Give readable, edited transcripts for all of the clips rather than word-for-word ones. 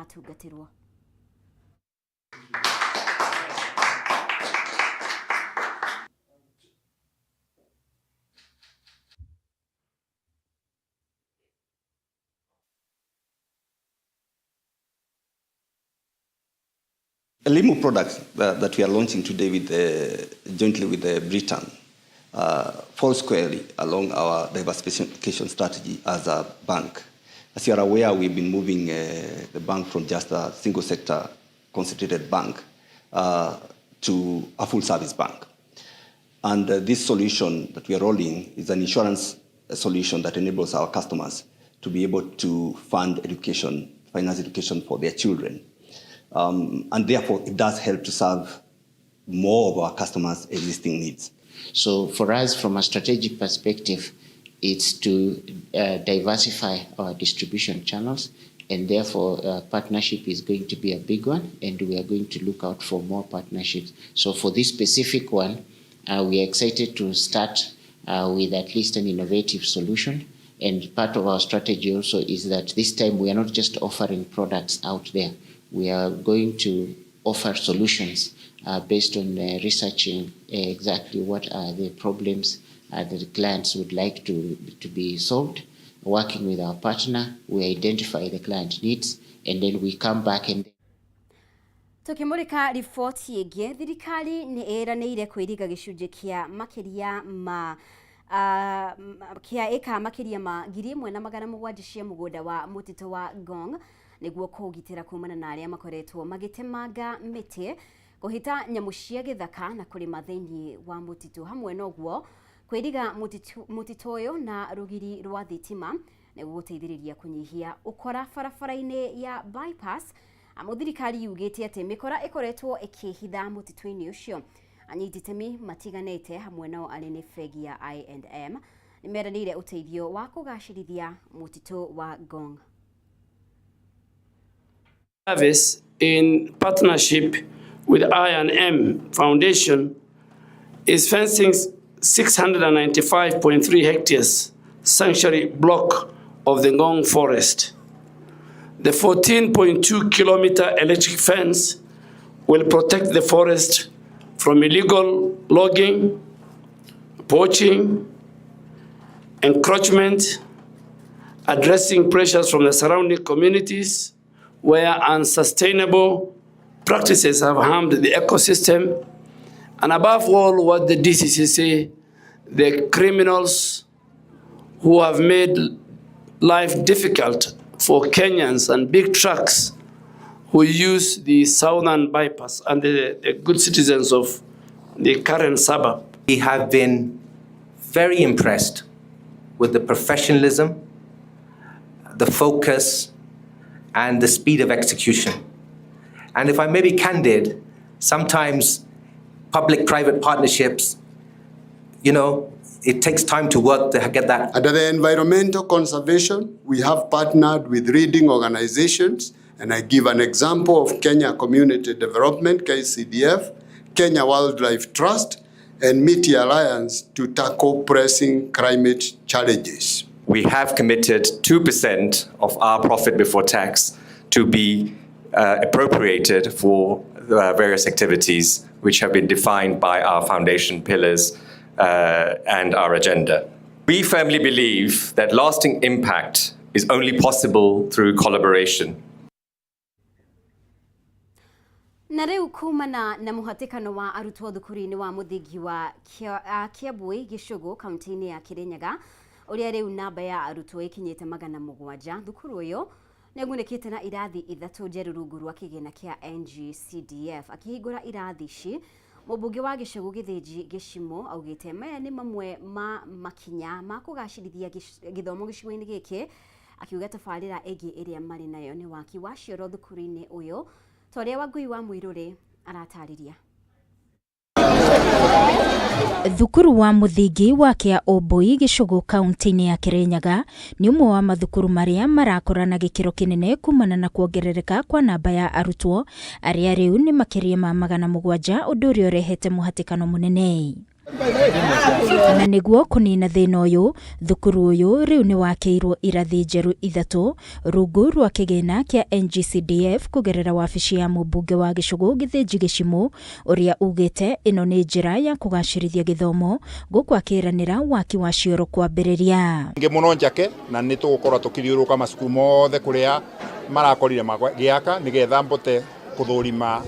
matungatĩrwo. Elimu products that we are launching today jointly with the Britam fall squarely along our diversification strategy as a bank. As you are aware, we've been moving the bank from just a single sector concentrated bank to a full service bank. And this solution that we are rolling is an insurance solution that enables our customers to be able to fund education, finance education for their children. And therefore, it does help to serve more of our customers' existing needs. So for us, from a strategic perspective, it's to diversify our distribution channels, and therefore partnership is going to be a big one, and we are going to look out for more partnerships. So for this specific one, we are excited to start with at least an innovative solution. And part of our strategy also is that this time we are not just offering products out there. We are going to offer solutions based on researching exactly what are the problems that the clients would like to be solved. Working with our partner, we identify the client needs, and then we come back and Tukimurika riboti ĩngĩ, thirikari nĩ ĩranĩire kwĩriga gĩcunjĩ kĩa makĩria ma kĩa ĩka makĩria ma 1700 cia mũgũnda wa mũtitũ wa Ngong nĩguo kũũgitĩra kumana na arĩa makoretwo magĩtemanga mĩtĩ, kũhĩta nyamũ cia gĩthaka na kũrĩma thĩinĩ wa mũtitũ. Hamwe na ũguo, kwĩriga mũtitũ ũyũ na rũgiri rwa thitima nĩguo gũteithĩrĩria kũnyihia ũkora barabara-inĩ ya bypass. Amu thirikari yugĩte atĩ mĩkora ĩkoretwo ĩkĩhitha mũtitũ-inĩ ũcio. Anyiti itemi matiganĩte hamwe nao arĩ nĩ bengi ya I&M nĩ meranĩire ũteithio wa kũgacĩrithia mũtitũ wa Ngong. Service in partnership with I&M Foundation is fencing 695.3 hectares sanctuary block of the Ngong Forest. The 14.2 kilometer electric fence will protect the forest from illegal logging, poaching, encroachment, addressing pressures from the surrounding communities where unsustainable practices have harmed the ecosystem, and above all, what the DCC say, the criminals who have made life difficult for Kenyans and big trucks who use the southern bypass and the good citizens of the current suburb. We have been very impressed with the professionalism, the focus, and the speed of execution. And if I may be candid, sometimes public-private partnerships, it takes time to work to get that. Under the environmental conservation, we have partnered with leading organizations, and I give an example of Kenya Community Development, KCDF, Kenya Wildlife Trust, and Miti Alliance to tackle pressing climate challenges. We have committed 2% of our profit before tax to be appropriated for various activities which have been defined by our foundation pillars and our agenda. We firmly believe that lasting impact is only possible through collaboration. Na rĩu kumana na mũhatĩkano wa arutwo thukuru-inĩ wa mũthingi wa Kĩambui Gĩcũgũ kaunti-inĩ ya Kĩrĩnyaga, ũrĩa rĩu namba ya arutwo ĩkinyĩte 700, thukuru ũyũ nĩũgunĩkĩte na irathi 3 njerũ rungu rwa kĩgĩna kĩa NGCDF. Akĩhingũra irathi ici, mũmbunge wa Gĩcũgũ Gĩthĩnji Gĩcimo augĩte maya nĩ mamwe ma makinya ma kũgacĩrithia gĩthomo gĩcigo-inĩ gĩkĩ, akiuga tabarĩra ĩngĩ ĩrĩa marĩ nayo nĩ waki wa cioro thukuru-inĩ ũyũ, ta ũrĩa Wangui wa Mũirũrĩ aratarĩria. Thukuru wa mũthingi wa Kĩa Ũmbui Gĩcũgũ kaunti-inĩ ya Kĩrĩnyaga nĩ ũmwe wa mathukuru marĩa marakũra na gĩkĩro kĩnene kumana na kuongerereka kwa namba ya arutwo arĩa rĩu nĩ makĩria ma 700, ũndũ ũrĩa ũrehete mũhatĩkano mũnene. Na nĩguo kũnina thĩna ũyũ, thukuru ũyũ rĩu nĩ wakĩirwo irathi njerũ 3 rungu rwa kĩgĩna kĩa NGCDF kũgerera wabici ya mũmbunge wa Gĩcũgũ Gĩthĩnji Gĩcimũ, ũrĩa ugĩte ĩno nĩ njĩra ya kũgacĩrithia gĩthomo gũkũ akĩranĩra waki wa cioro kwambĩrĩria. Ngĩ mũno njake na nĩ tũgũkorwo tũkĩthiũrũrũka macukuru mothe kũrĩa marakorire magĩaka nĩgetha mbote kũthũrima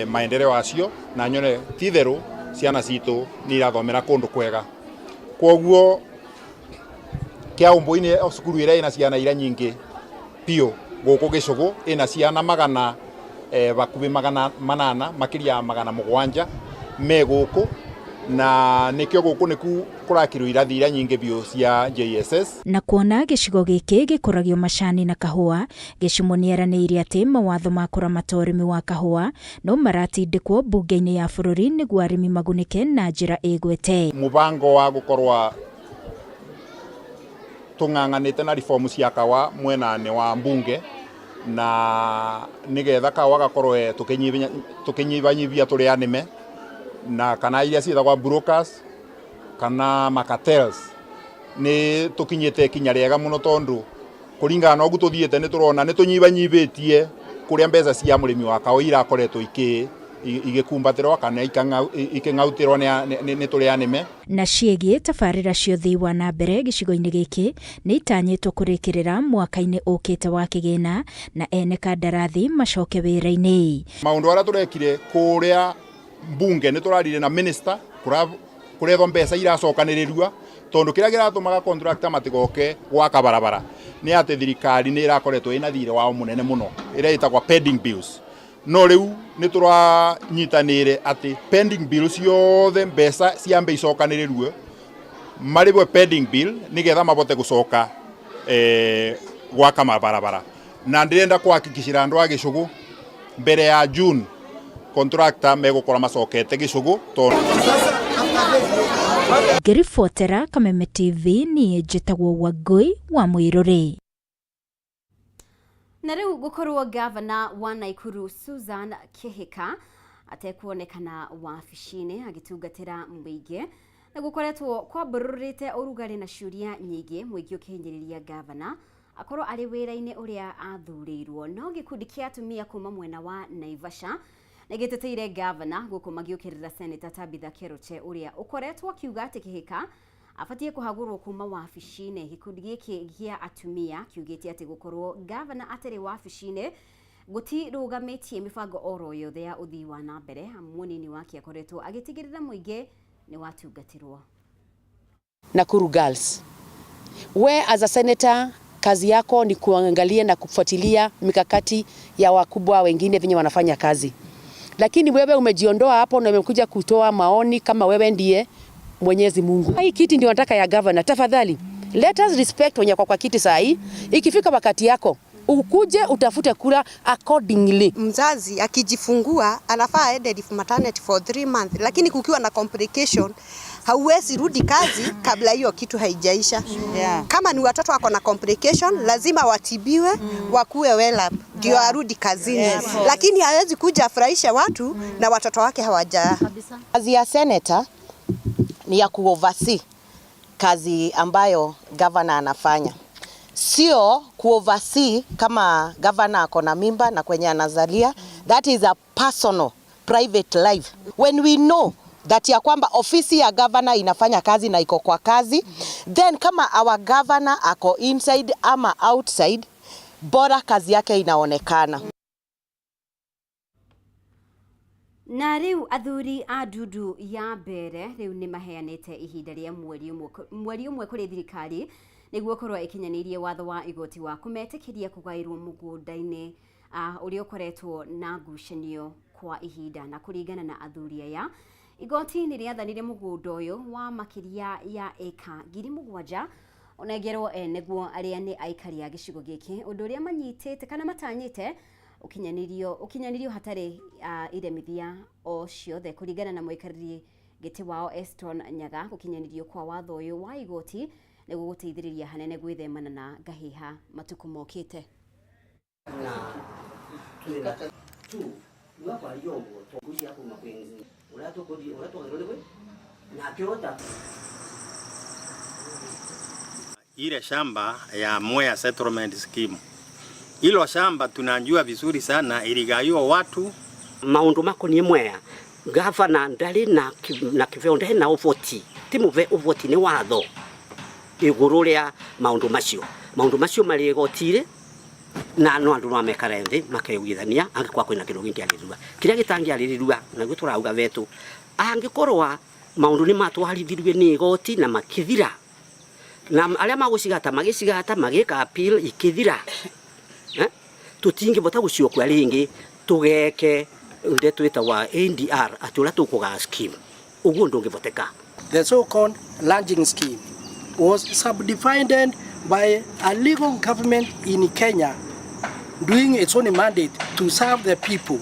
maendeleo acio na nyone ti-itherũ ciana citũ nĩ irathomera kũndũ kwega. Kwoguo Kĩa Ũmbui nĩ cukuru ĩrĩa ĩna ciana iria nyingĩ biũ gũkũ Gĩcũgũ, ĩna ciana magana bakuhĩ 800 makĩria ya 700 me gũkũ, na nĩkĩo gũkũ nĩku kũrakirwo irathi iria nyingĩ biũ cia JSS. Na kuona gĩcigo gĩkĩ gĩkũragio macani na kahũa, Gĩcimũ nĩeranĩire atĩ mawatho ma kũramata ũrĩmi wa kahũa no maratindĩkwo mbunge-inĩ ya bũrũri nĩguo arĩmi magunĩke na njĩra ĩgwete. Mũbango wa gũkorwo tũng'ang'anĩte na reform cia kawa mwena-inĩ wa mbunge na nĩgetha kawa gakorwo tũkĩnyibanyibia tũrĩ anĩme na kana iria ciĩtagwo brokers kana macartels nĩ tũkinyĩte ikinya rĩega mũno tondũ kũringana na ũguo tũthiĩte nĩ tũrona nĩ tũnyibanyibĩtie kũrĩa mbeca cia mũrĩmi wa kawa irakoretwo igĩkumbatĩrwo kana ikĩng'autĩrwo nĩ tũrĩ anĩme. Na ciĩgiĩ tabarĩra cia ũthii wa na mbere gĩcigo-inĩ gĩkĩ nĩ itanyĩtwo kũrĩkĩrĩra mwaka-inĩ ũkĩte wa kĩgĩna na ene kandarathi macoke wĩra-inĩ. Maũndũ arĩa tũrekire kũrĩa mbunge nĩ tũrarire na minister kũrethwo mbeca iracokanĩrĩrua tondũ kĩrĩa kĩratũmaga contractor matigoke gwaka barabara nĩ atĩ thirikari nĩ ĩrakoretwo ĩna thirĩ wao mũnene mũno ĩrĩa ĩtagwo pending bills. No rĩu nĩ tũranyitanĩire atĩ pending bill ciothe mbeca ciambe icokanĩrĩrue marĩhwe pending bill nĩgetha mabote gũcoka gwaka mabarabara. Na ndĩrenda kũhakikicĩra andũ a Gĩcũgũ mbere ya June contractor megũkorwo macokete Gĩcũgũ tondũ. Ngĩribotera Kameme TV niĩ njĩtagwo Wangũi wa Mũirũrĩ. Na rĩu gũkorwo gavana wa Nakuru Susan Kihika atekuonekana wabici-inĩ agĩtungatĩra mũingĩ na gũkoretwo kwambũrũrĩte ũrugarĩ na ciũria nyingĩ mũingĩ ũkĩhinyĩrĩria gavana akorwo arĩ wĩra-inĩ ũrĩa athurĩirwo. No gĩkundi kĩa atumia kuma mwena wa Naivasha nĩgĩteteire gavana gũkũ magĩũkĩrĩra Senator Tabitha Keroche ũrĩa ũkoretwo akiuga atĩ Kihika abatie kũhagũrwo kuma wabici-inĩ. Gĩkundi gĩkĩ gĩa atumia kiugĩte atĩ gũkorwo gavana atarĩ wabici-inĩ gũtirũgamĩtie mĩbango oro yothe ya ũthii wa na mbere, mũnini wake akoretwo agĩtigĩrĩra mũingĩ nĩ watungatĩrwo. Nakuru Girls, we as a senator kazi yako ni kuangalia na kufuatilia mikakati ya wakubwa wengine venye wanafanya kazi, lakini wewe umejiondoa hapo na umekuja kutoa maoni kama wewe ndiye Mwenyezi Mungu. Hii kiti ndio nataka ya governor. Tafadhali let us respect wenye kwa kiti saa hii. Ikifika wakati yako ukuje utafute kura accordingly. Mzazi akijifungua anafaa aende leave maternity for 3 months, lakini kukiwa na complication hauwezi rudi kazi kabla hiyo kitu haijaisha. Kama ni watoto wako na complication lazima watibiwe, wakuwe well up ndio arudi kazini. Lakini hawezi kuja afurahishe watu na watoto wake hawaja. Kazi ya senator ni ya kuoversee kazi ambayo governor anafanya. Sio kuoversee kama governor ako na mimba na kwenye anazalia. That is a personal private life. When we know that ya kwamba ofisi ya governor inafanya kazi na iko kwa kazi, then kama our governor ako inside ama outside, bora kazi yake inaonekana. Na rĩu athuri a ndundu ya mbere rĩu nĩ maheanĩte ihinda rĩa mweri ũmwe kũrĩ thirikari nĩguo korwo ĩkinyanĩirie watho wa igoti wa kũmetĩkĩria kũgaĩrwo mũgũnda-inĩ ũrĩa ũkoretwo na ngucanio kwa ihinda. Na kũringana na athuri aya, igoti nĩ rĩathanire mũgũnda ũyũ wa makĩria ya ĩka 7,000 ũnengerwo eneguo arĩa nĩ aikari a gĩcigo gĩkĩ, ũndũ ũrĩa manyitĩte kana matanyĩte ũkinyanĩrio hatarĩ iremithia o ciothe. Kũringana na mũikarĩri gĩtĩ wao Eston Nyaga, gũkinyanĩrio kwa watho ũyũ wa igoti nĩ gũgũteithĩrĩria hanene gwĩthemana na ngahĩha matukũ mokĩte. Na akiota ile shamba ya Mwea Settlement Scheme, hilo shamba tunajua vizuri sana iligaiwa watu maundu mako ni Mwea gavana ndari na kiveo ndari na uvoti ti muve uvoti ni watho iguru ria maundu macio mari igotire na no andu no mekare nthi makeiguithania angikwa kwina kindu gingiarirua kiria gitangiarirua naguo turauga wetu angikorwa maundu ni matwarithirie ni igoti na makithira na aria magucigata magicigata magika appeal ikithira tutingibota guciokwa ringi tugeke ndeto ĩtagwa ADR atĩ ũrĩa tũkũgaa scheme ũguo ndũngĩvoteka. The so-called lodging scheme was subdivided by a legal government in Kenya doing its own mandate to serve the people,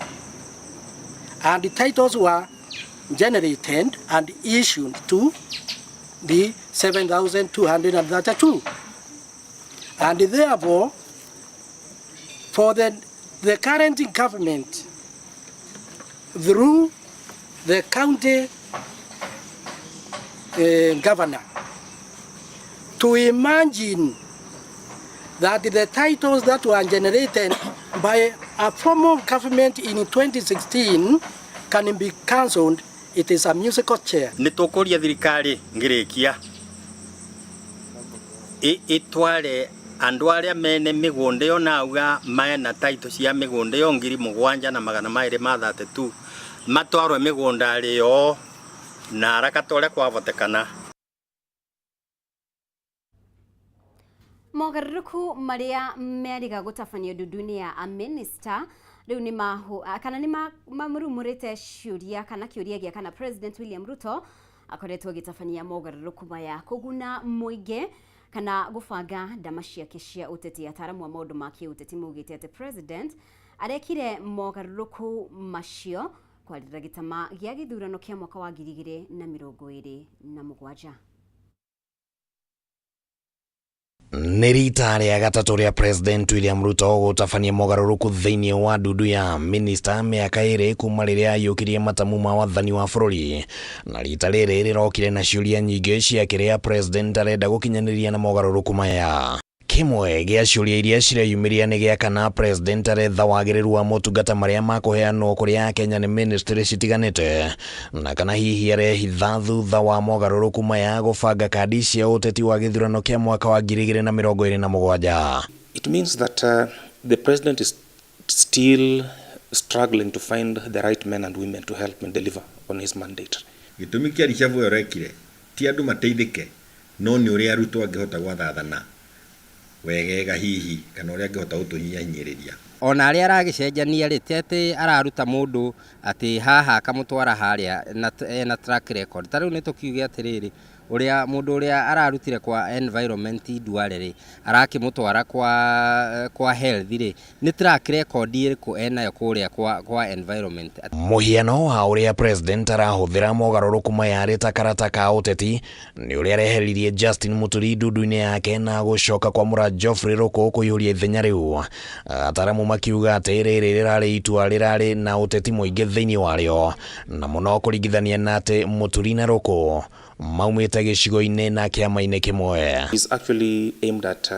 and the titles were generated and issued to the 7,232, and therefore for the current government through the county governor to imagine that the titles that were generated by a formal government in 2016 can be cancelled, it is a musical chair. Nitukuria thirikari ngirikia itware andu aria mene migunda iyo nauga mena title cia migunda iyo 7232 matwarwe migunda yo na haraka ta uria kwavotekana. Mogarũrũku maria meriga gũtabanio ndundu-inĩ ya a minister rĩu nĩ kana nĩ mamurumurĩte ciũria kana kĩũria gĩa kana President William Ruto akoretwo agĩtabania mogarũrũku maya kũguna mũingĩ kana gũbanga ndama ciake cia ũteti. Ataaramu a maũndũ ma kĩũteti maugĩte atĩ President arekire mogarũrũku macio kwarĩra gĩtama gĩa gĩthurano kĩa mwaka wa 2027. Nĩ rita rĩa gatatũ rĩa President William Ruto gũtabania mogarũrũku thĩinĩ wa ndundu ya minista mĩaka ĩrĩ kuma rĩrĩa aiyũkirie matamu ma wathani wa bũrũri, na rita rĩrĩ rĩrokire na ciũria nyingĩ cia kĩrĩa President arenda gũkinyanĩria na mogarũrũku maya. Kĩmwe gĩa ciũria iria cireyumĩria nĩ gĩa kana President aretha wagĩrĩru wa motungata marĩa makũheanwo kũrĩ Akenya nĩ ministry citiganĩte, na kana hihi arehitha thutha wa mogarũrũku maya gũbanga kandi cia ũteti wa gĩthurano kĩa mwaka wa 2027. It means that the president is still struggling to find the right men and women to help him deliver on his mandate. Gĩtũmi kĩa reshuffle ĩyo ũrekire ti andũ mateithĩke, no nĩ ũrĩa Ruto angĩhota gwathathana wegega hihi kana ũrĩa angĩhota gũtũnyihanyiihĩrĩria. Ona arĩa aragĩcenjania rĩ, ti atĩ araruta mũndũ atĩ haha akamũtwara harĩa na track record. Ta rĩu nĩ tũkiuge atĩrĩrĩ, ũrĩa mũndũ ũrĩa ararutire kwa environment Duale rĩ, arakĩmũtwara kwa health rĩ, nĩ track record ĩrĩkũ enayo kũrĩa kwa environment. Mũhiano wa ũrĩa President arahũthĩra mogarũrũku maya arĩ ta karata ka ũteti nĩ ũrĩa areheririe Justin Muturi ndundu-inĩ yake na gũcoka kwamũra Geoffrey Ruku kũiyũria ithenya rĩu. Ataramu makiuga atĩ rĩrĩ rĩrarĩ itua rĩrarĩ na ũteti mũingĩ thĩinĩ warĩo, na mũno kũringithania na atĩ Muturi na Ruku maumĩte gĩcigo-inĩ na kĩama-inĩ kĩmwe. He's actually aimed at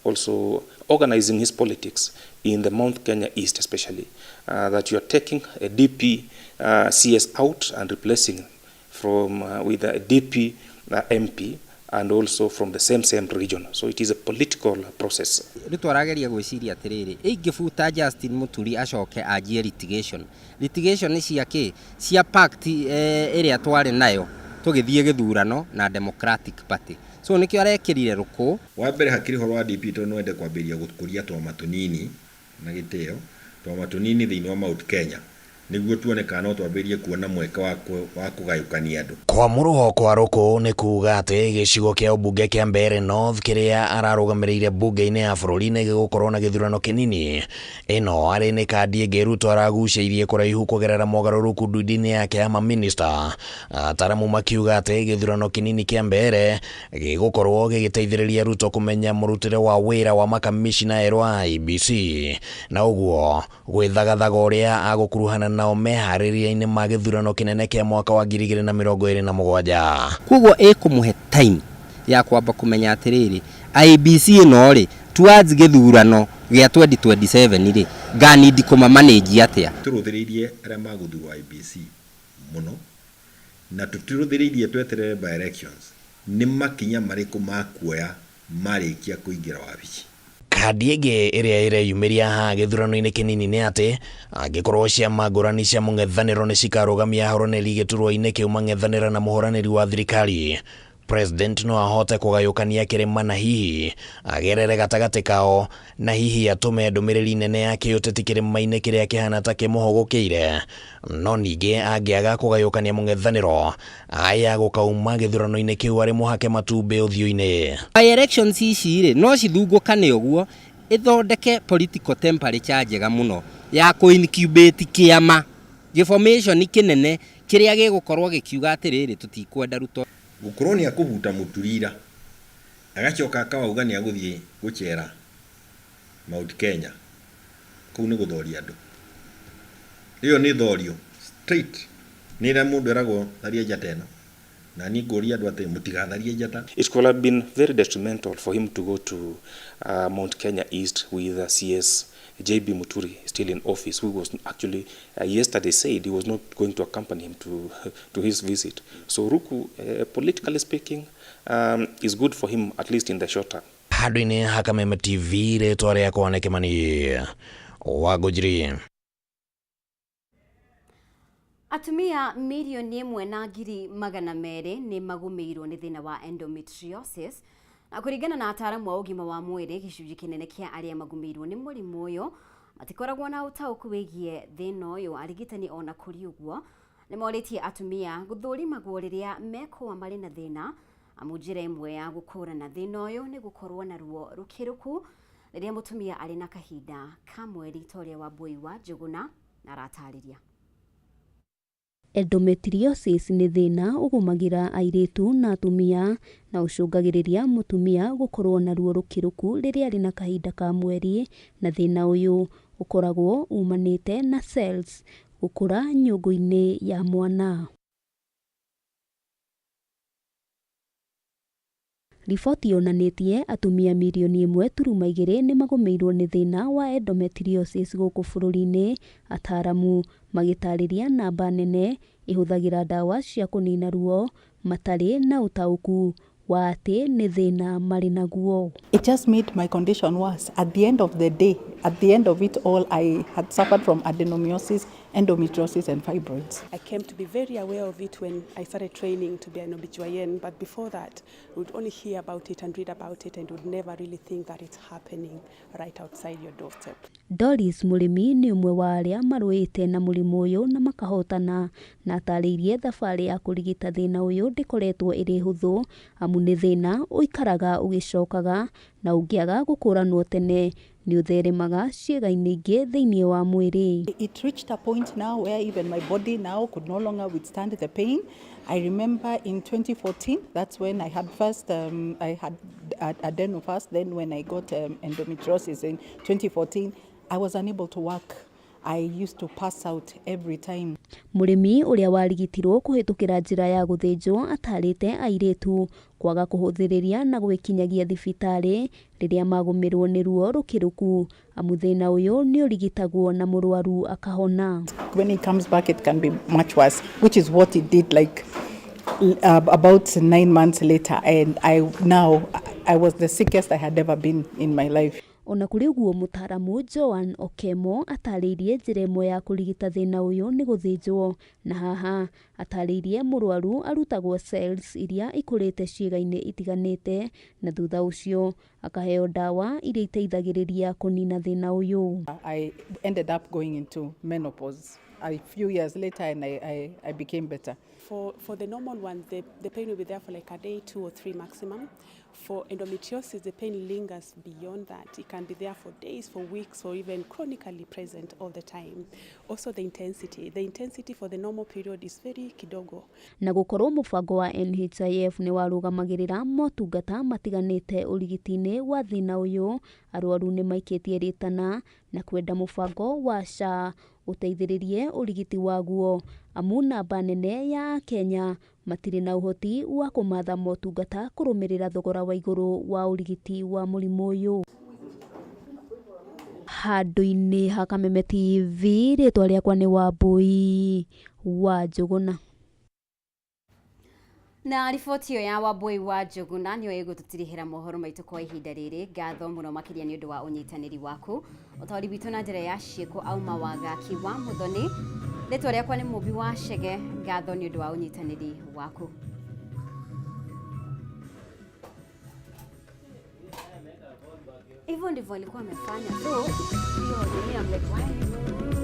also organizing his politics in the Mount Kenya East especially, that you are taking a DP CS out and replacing from with a DP MP and also from the same region. So it is a political process. Ruto arageria gwĩciria atĩrĩrĩ, ingĩbuta Justin Muturi acoke anjie litigation. Litigation nĩ cia kĩ? Cia pact ĩrĩa twarĩ nayo tũgĩthiĩ gĩthurano na Democratic Party. So nĩkĩo arekĩrire Ruku. Wa mbere hakĩrĩ ũhoro wa DP tondũ no ende kwambĩrĩria gũkũria twama tũnini na gĩtĩo, twama tũnini thĩinĩ wa Mount Kenya nĩguo tuone kana no twambĩrĩrie kuona mweke wa kũgayũkania andũ. Kwamũrwo kwa Ruku nĩ kuga atĩ gĩcigo kĩa ũmbunge kĩa Mbeere North kĩrĩa ararũgamĩrĩire mbunge-inĩ ya bũrũri nĩ gĩgũkorwo na gĩthurano kĩnini. Ĩno arĩ nĩ kandi ĩngĩ Ruto aragucĩirie kũraihu kũgerera mogarũrũku ndundu-inĩ yake ya maminista. Ataramu makiuga atĩ gĩthurano kĩnini kĩa Mbeere gĩgũkorwo gĩgĩteithĩrĩria Ruto kũmenya mũrutĩre wa wĩra wa makamishina erũ a IEBC, na ũguo gwĩthagathaga ũrĩa agũkuruhana na nao meharĩria-inĩ ma gĩthurano kĩnene kĩa mwaka wa 2027. Koguo ĩkũmũhe time ya kwamba kũmenya atĩrĩrĩ, IEBC ĩno rĩ towards gĩthurano gĩa 2027 rĩ ngani kũma manage atĩa. Tũrũthĩrĩirie arĩa magũthurwo IEBC mũno na tũtirũthĩrĩirie tweterere by elections nĩ makinya marĩkũ makuoya marĩkia kũingĩra wabici. Kandi ĩngĩ ĩrĩa ĩreyumĩria haha gĩthurano-inĩ kĩnini nĩ atĩ angĩkorwo ciama ngũrani cia mũng'ethanĩro nĩ cikarũgamia ahũranĩri gĩturwa-inĩ kĩu mang'ethanĩra na mũhũranĩri wa thirikari, President no ahote kũgayũkania kĩrĩma na hihi agerere gatagatĩ kao na hihi atũme ndũmĩrĩri nene ya kĩũteti kĩrĩma-inĩ kĩrĩa kĩhana ta kĩmũhũgũkĩire. No ningĩ angĩaga kũgayũkania mũng'ethanĩro aya gũkauma gĩthurano-inĩ kĩu arĩ mũhake matumbĩ ũthiũ-inĩ. By elections ici rĩ no cithungũkane ũguo ithondeke political temperature njega mũno ya kũ incubate kĩama gĩformation kĩnene kĩrĩa gĩgũkorwo gĩkiuga atĩrĩrĩ tũtikwenda Ruto. Gũkorwo nĩ akũbuta Mũturira agacoka akauga nĩ agũthiĩ gũcera Mount Kenya, kũu nĩ gũthoria andũ. Ĩyo nĩ thorio straight, nĩ ĩrĩa mũndũ eragwo tharia njata ĩno, na niĩ ngũria andũ atĩ mũtigatharie njata. It could have been very detrimental for him to go to Mount Kenya East with CS JB Muturi still in office, who was actually yesterday said he was not going to accompany him to his visit. So Ruku, politically speaking, is good for him, at least in the short term. Handũ-inĩ ha Kameme TV, rĩtwa rĩakwa nĩ Kĩmani wa Ngũnjiri. Atumia 1,200,000 nĩ magũmĩirwo nĩ thĩna wa endometriosis, na kũringana na ataaramu a ũgima wa mwĩrĩ, gĩcunjĩ kĩnene kĩa arĩa magũmĩirwo nĩ mũrimũ ũyũ matikoragwo na ũtaũku wĩgiĩ thĩna ũyũ. Arigitani ona kũrĩ ũguo nĩ morĩtie atumia gũthũrimagwo rĩrĩa mekũa marĩ na thĩna, amu njĩra ĩmwe ya gũkũrana thĩna ũyũ nĩ gũkorwo na ruo rũkĩrũku rĩrĩa mũtumia arĩ na kahinda ka mweri ta ũrĩa Wambui wa Njũgũna aratarĩria. Endometriosis nĩ thĩna ũgũmagĩra airĩtu na atumia na ũcũngagĩrĩria mũtumia gũkorwo na ruo rũkĩrũku rĩrĩa arĩ na kahinda ka mweri, na thĩna ũyũ ũkoragwo umanĩte na cells gũkũra nyũngũ-inĩ ya mwana. Riboti yonanĩtie atumia 1.2 mirioni nĩ magũmĩirwo nĩ thĩna wa endometriosis gũkũ bũrũri-inĩ, ataaramu magĩtarĩria namba nene ĩhũthagĩra ndawa cia kũnina ruo matarĩ na ũtaũku wa atĩ nĩ thĩna marĩ naguo. It just made my condition worse. At the end of the day, at the end of it all, I had suffered from adenomyosis, endometriosis and fibroids. I came to be very aware of it when I started training to be an OBGYN, but before that, we would only hear about it and read about it and would never really think that it's happening right outside your doorstep. Doris Mũrĩmi nĩ ũmwe wa arĩa marũĩte na mũrimũ ũyũ na makahotana, na atarĩirie thabarĩ ya kũrigita thĩna ũyũ ndĩkoretwo ĩrĩ hũthũ, amu nĩ thĩna ũikaraga ũgĩcokaga na ũngĩaga gũkũranwo tene nĩ ũtheremaga ciĩga-inĩ ingĩ thĩinĩ wa mwĩrĩ. It reached a point now where even my body now could no longer withstand the pain. I remember in 2014, that's when I had first, I had adeno first, then when I got endometriosis in 2014, I was unable to work. I used to pass out every time. Mũrĩmi ũrĩa warigitirwo kũhĩtũkĩra njĩra ya gũthĩnjwo atarĩte airĩtu kwaga kũhũthĩrĩria na gwĩkinyagia thibitarĩ rĩrĩa magũmĩrwo nĩ ruo rũkĩrũku, amu thĩna ũyũ nĩ ũrigitagwo na mũrwaru akahona. When it comes back, it can be much worse, which is what it did like about 9 months later. And I was the sickest I had ever been in my life. Ona kũrĩ ũguo, mũtaaramu Joan Okemo atarĩirie njĩra ĩmwe ya kũrigita thĩna ũyũ nĩ gũthĩnjwo, na haha atarĩirie mũrwaru arutagwo cells iria ikũrĩte ciĩga-inĩ itiganĩte na thutha ũcio akaheo ndawa iria iteithagĩrĩria kũnina thĩna ũyũ. I ended up going into menopause a few years later and I became better. For the normal one, the pain will be there for like a day, 2 or 3 maximum. For endometriosis, the pain lingers beyond that. It can be there for days, for weeks, or even chronically present all the time. Also the intensity. The intensity for the normal period is very kidogo. Na gũkorwo mũbango wa NHIF nĩ warũgamagĩrĩra motungata matiganĩte ũrigiti-inĩ wa thĩna ũyũ, arwaru nĩ maikĩtie rĩtana na kwenda mũbango wa SHA Ũteithĩrĩrie ũrigiti waguo amu namba nene ya Akenya matirĩ na ũhoti wa kũmatha motungata kũrũmĩrĩra thogora wa igũrũ wa ũrigiti wa mũrimũ ũyũ. Handũ-inĩ ha Kameme TV, rĩtwa rĩakwa nĩ Wambui wa Njũgũna. Na riboti ĩyo ya Wambui wa Njũgũna nĩyo ĩgũtũtirihĩra mohoro maitũ kwa ihinda rĩrĩ. Ngatho mũno makĩria nĩ ũndũ wa ũnyitanĩri waku. Ũtaũri witũ na njĩra ya ciĩko auma Wagaki wa Mũthoni. Rĩtwa rĩakwa nĩ Mũmbi wa Chege. Ngatho nĩ ũndũ wa ũnyitanĩri waku. Hivyo ndivyo alikuwa amefanya. So hiyo nini, I'm like, why?